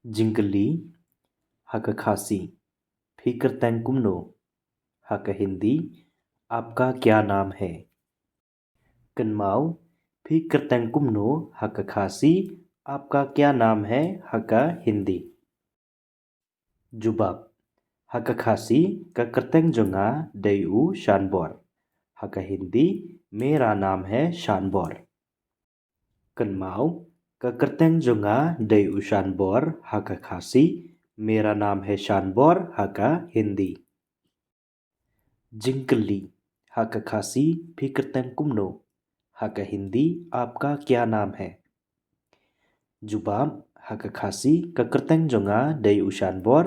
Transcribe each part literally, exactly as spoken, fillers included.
Jingkylli, ha ka Khasi, phi kyrteng kumno? Ha ka Hindi, आपका क्या नाम है? Kynmaw, phi kyrteng kumno? Ha ka Khasi, आपका क्या नाम है? Ha ka Hindi. Jubab, ha ka Khasi, ka kyrteng jong nga dei u Shanbor. Ha ka Hindi, मेरा नाम है शानबोर. Kynmaw, ka kyrteng jong nga dei u Shanbor, ha ka Khasi, मेरा नाम है शानबोर, ha ka Hindi. Jingkylli, ha ka Khasi, phi kyrteng kumno? Ha ka Hindi, आपका क्या नाम है? Jubab, ha ka Khasi, ka kyrteng jong nga dei u Shanbor,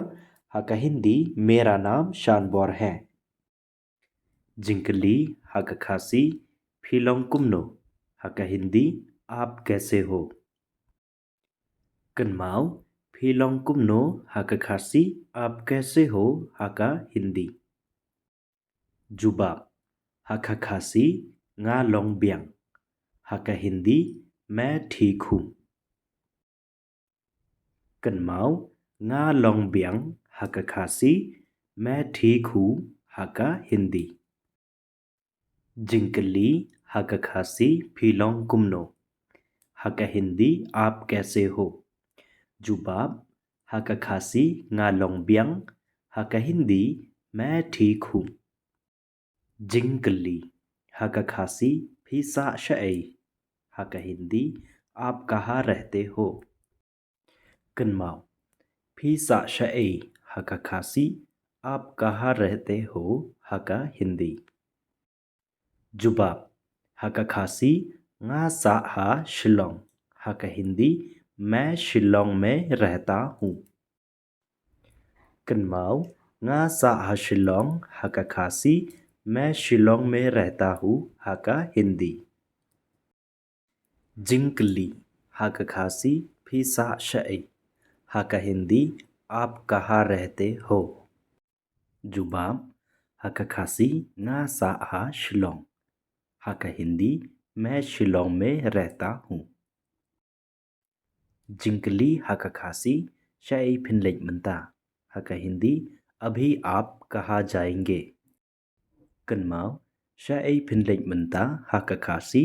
ha ka Hindi, मेरा नाम शानबोर है. Jingkylli, ha ka Khasi, phi long kumno? Ha ka Hindi, आप कैसे हो? Kynmaw, phi long kumno? Ha ka Khasi, आप कैसे हो? Ha ka Hindi. Jubab, ha ka Khasi, nga long biang. Ha ka Hindi, मैं ठीक हूँ. Kynmaw, nga long biang. Ha ka Khasi, मैं ठीक हूँ. Ha ka Hindi. Jingkylli, ha ka Khasi, phi long kumno? Ha ka Hindi, आप कैसे हो? Jubab, ha ka Khasi, nga long biang. Ha ka Hindi, मैं ठीक हूँ. Jingkylli, ha ka Khasi, phi sah shaei? Ha ka Hindi, आप कहाँ रहते हो? Kynmaw, phi sah shaei? Ha ka Khasi, आप कहाँ रहते हो? Ha ka Hindi. Jubab, ha ka Khasi, nga sah ha Shillong. Ha ka Hindi, मैं शिलोंग में रहता हूँ. Kynmaw, nga sah ha Shillong. Ha ka Khasi, मैं शिलोंग में रहता हूँ. Ha ka Hindi. Jingkylli, ha ka Khasi, phi sah shaei? Ha ka Hindi, आप कहाँ रहते हो? Jubab, ha ka Khasi, nga sah ha Shillong. Ha ka Hindi, मैं शिलोंग में रहता हूँ. Jingkylli, ha ka Khasi, shaei phin leit mynta? Ha ka Hindi, अभी आप कहाँ जाएंगे? Kynmaw, shaei phin leit mynta? Ha ka Khasi,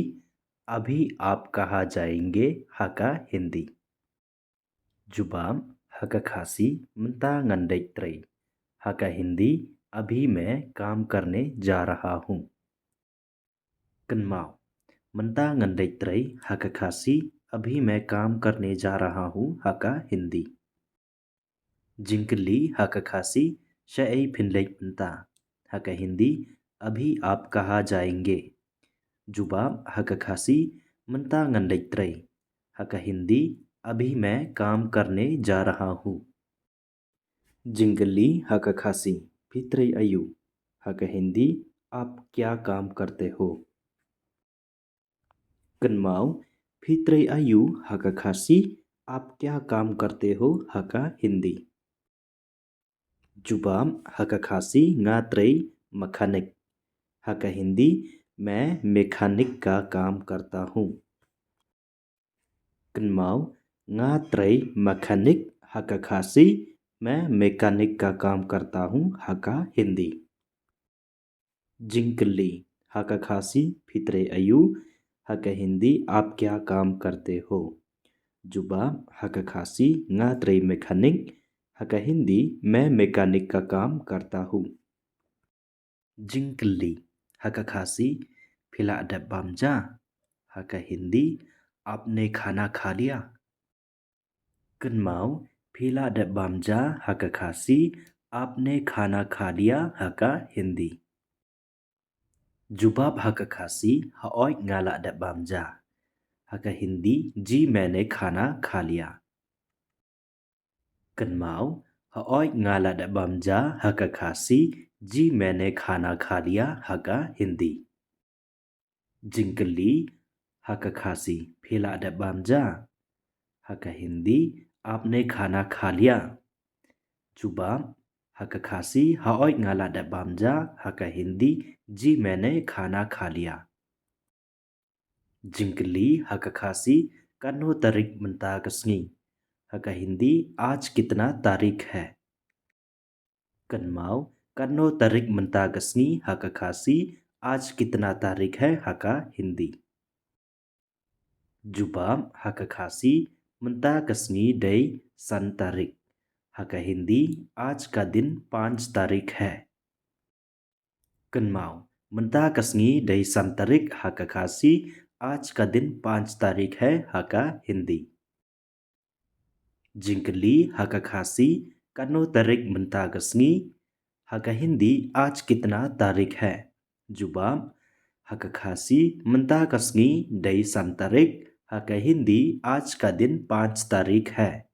अभी आप कहाँ जाएंगे? Ha ka Hindi. Jubab, ha ka Khasi, mynta ngan leit trei. Ha ka Hindi, अभी मैं काम करने जा रहा हूँ. Kynmaw, mynta ngan leit trei. Ha ka Khasi, अभी मैं काम करने जा रहा हूँ. Ha ka Hindi. Jingkylli, ha ka Khasi, shaei phin leit mynta? Ha ka Hindi, अभी आप कहाँ जाएंगे? Jubab, ha ka Khasi, mynta ngan leit trei. Ha ka Hindi, अभी मैं काम करने जा रहा हूँ. Jingkylli, ha ka Khasi, phi trei aïu? Ha ka Hindi, आप क्या काम करते हो? Kynmaw, phi trei aïu? Ha ka Khasi, आप क्या काम करते हो? Ha ka Hindi. Jubab, ha ka Khasi, nga trei mechanic. Ha ka Hindi, मैं मैकेनिक का काम करता हूँ. Kynmaw, nga trei mechanic. Ha ka Khasi, मैं मैकेनिक का काम करता हूँ. Ha ka Hindi. Jingkylli, ha ka Khasi, phi trei aïu? Ha ka Hindi, आप क्या काम करते हो? Jubab, ha ka Khasi, nga trei mechanic. Ha ka Hindi, मैं मैकेनिक का काम करता हूँ. Jingkylli, ha ka Khasi, phi lah dep bam ja? Ha ka Hindi, आपने खाना खा लिया? Kynmaw, phi lah dep bam ja? Ha ka Khasi, आपने खाना खा लिया? Ha ka Hindi. Jubab, ha ka Khasi, haoid nga lah dep bam ja. Ha ka Hindi, जी मैंने खाना खा लिया. Kynmaw, haoid nga lah dep bam ja? Ha ka Khasi, जी मैंने खाना खा लिया. Ha ka Hindi. Jingkylli, ha ka Khasi, phi lah dep bam ja? Ha ka Hindi, आपने खाना खा लिया? Jubab, ha ka Khasi, haoid nga lah dep bam ja? Ha ka Hindi, जी मैंने खाना खा लिया. Jingkylli, ha ka Khasi, katno tarik mynta ka sngi? Ha ka Hindi, आज कितना तारीख है? Kynmaw, katno tarik mynta ka sngi ha ka Khasi, आज कितना तारीख है ha ka Hindi? Jubab, ha ka Khasi, mynta ka sngi dei san tarik. Ha ka Hindi, आज का दिन पाँच तारीख है. Kynmaw, mynta ka sngi dei san tarik ha ka Khasi, आज का दिन पाँच तारीख है ha ka Hindi. Jingkylli ha ka Khasi, katno tarik mynta ka sngi? Ha ka Hindi, आज कितना तारीख है? Jubab, ha ka Khasi, mynta ka sngi dei san tarik. Ha ka Hindi, आज का दिन पाँच तारीख है.